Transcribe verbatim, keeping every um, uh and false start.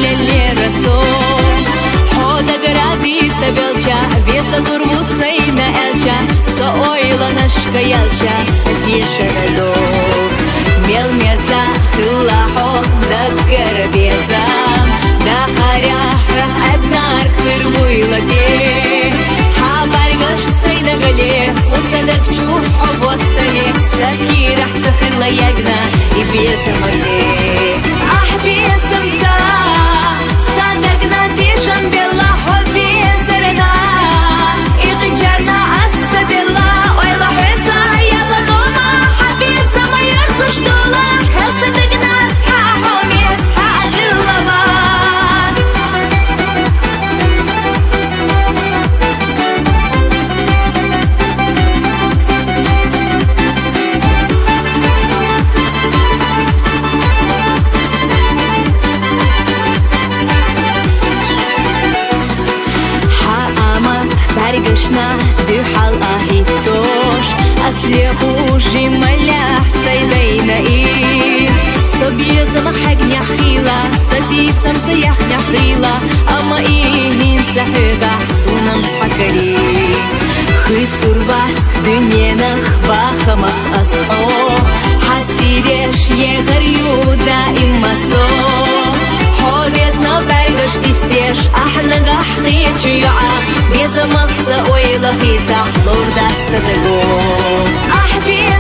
Лелера со, хьо дагара дица белча, везалур ву сайна элча, со ойланашка ялча, са дешара дог. Мел мерза хилла хьо дагара безам, дахаря хьох аднар хир вуйла де. Хьа баргаш сайна гале, усадак чу хьо воссале, са кирах ца хилла ягна, и безамаце. Ахь безамца, са дагна дешан белла хьо безарна. Ихчарна ас ца делла, ойла хьоца яла дома, хьа безама ярцуш дола, хьа са дагна цхьа хьо мец хьа хилла вац. Хьа амат бӀаргашна дуьхьал ахӀиттош, асле хужи малахь сай дайна из. Со безам хьегнехь хила, са дисам ца яхнехь хила, амма и хӀинца хьоьгахь сунам схьакари. Хи цур вац дуьненах бахамах ас хьо, хьа сиреш егӀар ю даимма со. Хьо везна бӀаргаш дицдеш, ахь нагахь кхечу йоӀа, безамах са ойла хийцахь лур дац са даго. Ахь беза